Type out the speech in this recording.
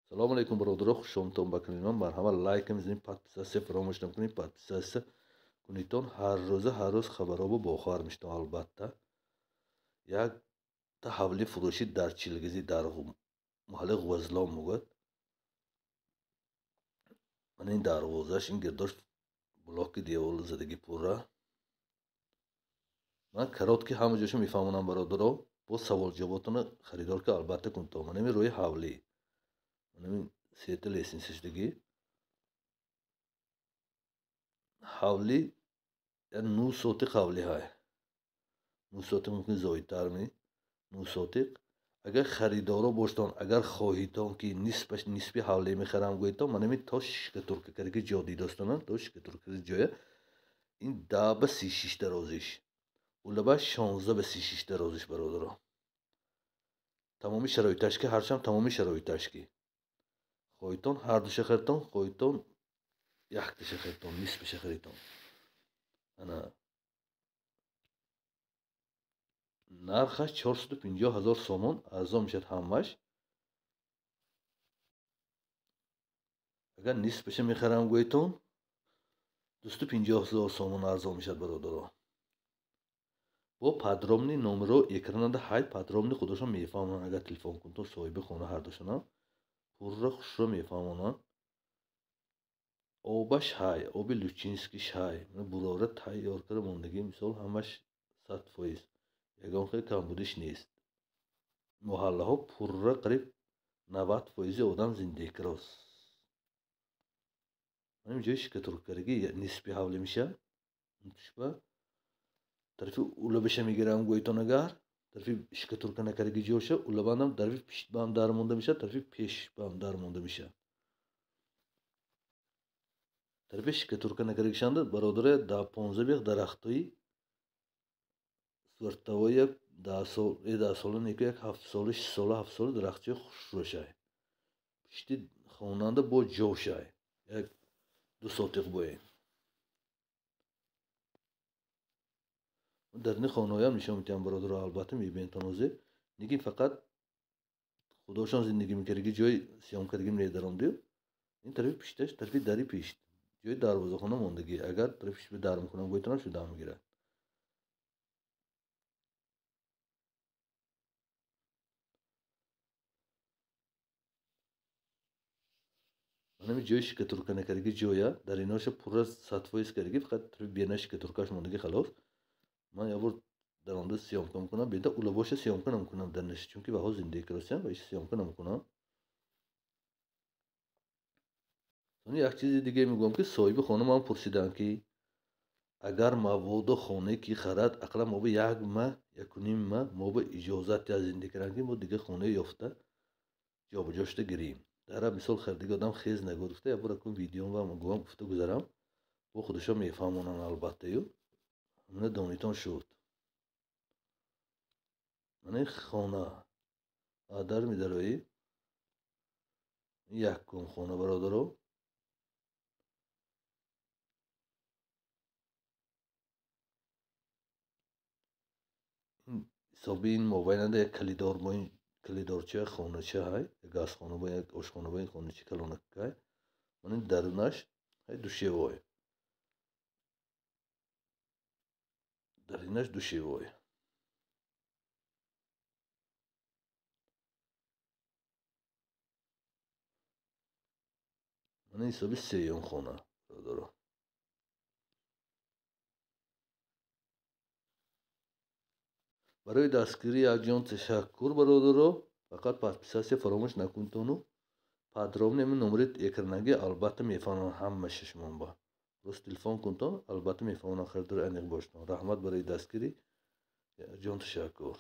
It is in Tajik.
Салом алейкум, бародаро, хушомадтон ба канали ман. Марҳамат, лайк мезанед, подписаться фаромӯш накунед, подписаться кунедтон. Ҳар рӯза, ҳар рӯз хабарҳо бохабар мешавед. Албатта, якта ҳавли фурӯшӣ дар Чилгизӣ, дар маҳаллаи Ғӯзлон мегӯяд. Мана ин дарвозааш, ин гирдош блоки девол задагӣ пурра. Ман коротко ҳама ҷошо мефаҳмонам, бародаро. Боз савол-ҷавоботонро харидор ки албатта кунтон. Мана ин рӯи ҳавлӣ, мана ин сета лестница шудагӣ. Ҳавлӣ 9 сотиқ ҳавлӣ ҳай. 9 сотиқ мумкин зоидтар ми 9 сотиқ. Агар харидоро боштон, агар хоҳитон ки нисбаш нисби ҳавлӣ мехарам гӯйтон, мана ин то штукатурка кардаги ҷо дидостанам, то штукатурка ҷоя ин 10 ба 36 дарозиш, улаба 16 ба 36 дарозиш, бародаро. Тамоми шароиташ ки ҳарчанд тамоми шароиташ ки хоҳитон ҳар душа харитон, хоҳитон якташа харитон, нисбаша харитон. Ана нархаш 450 ҳазор сомон, арзон мешавад ҳамаш. Агар нисбаша мехарам гӯйтон, 250 ҳазор сомон арзон мешавад, бародаро. Бо подробный номеро экранада ҳай, подробный худошон мефаҳмонанд. Агар телефон кунтон, соҳиби хона ҳардушонам пурра хушро мефаҳмонанд. Обаш ҳай, оби Лучинскиш ҳай, бурора тайёр карда мондагӣ, мисол ҳамаш 100%, ягон хел камбудиш нест. Маҳаллаҳо пурра қариб 90% одам зиндагирост. Ҳамин ҷои штукатуркарагӣ нисби ҳавлӣ мешавад. Тушба тарафи улабаша мегирам гӯйтон, агар тарафи штукатурка накардаги ҷоша, улабандам тарафи пиштбам дар монда мешавад, тарафи пешбам дар монда мешавад. Тарафи штукатурка накардагишанда, бародаре, 10-15 бех дарахтои сӯртавои як 10 сола неку як 7 сола, 6 сола, 7 сола дарахтчаи хушрӯшай. Пишти хонанда бо ҷошай, як ду сотиқ боем. Дар ини хонаҳоям нишон медиҳам, бародаро, албатта мебинедтон ҳозир. Лекин фақат худошон зиндагӣ мекардаги ҷои съёмка кардагим медаромдию. Ин тарафи пишташ, тарафи дари пишт ҷои дарвозахона мондагӣ. Агар тарафи пишт дар мекунам гӯйтонам, шуда мегирад. Манами ҷои штукатурка накардаги ҷоя, дар иноша пурра 100% кардагӣ, фақат тарафи бена штукатуркаш мондагӣ, халос. Ман як бор даромада съёмка мекунам, беда улабоша съёмка намекунам дар наша, чунки ваҳо зиндагӣ карасиям ва съёмка намекунам. Сони як чизи диге мегӯям, ки соҳиби хона ман пурсидам, ки агар маводо хонае ки харад, ақаллан мо ба як ма, якуним ма мо ба иҷозат диҳад зиндагӣ кардан, ки мо дига хонае ёфта ҷобаҷо шуда гирем. Дара мисол харидаги одам хез нагӯ гуфта, як бор акун видеом ва гӯям гуфта гузарам, бо худашон мефаҳмонанд албаттаю. Ҳамина донитон шуд. Мана ин хона дар медароӣ, якум хона, бародаро. Ҳисоби ин мобайнанда як калидор бо ин калидорча, хонача ҳай, як газхона бо як ошхона бо ин хонача калонакай. Мана ин дарунаш ҳай душевой, дар инаш душевой. Мана ҳисоби сеюм хона, бародаро. Барои дастгирӣ якҷон ташаккур, бародаро. Фақат подписаться фаромӯш накунтону подробно ҳамин номери экранагӣ албатта мефаҳмонанд ҳамаша шумоба. Рост телефон кунтон, албатта мефаҳмонанд, харидори аниқ боштон. Раҳмат барои дастгирӣ, якҷон ташаккур.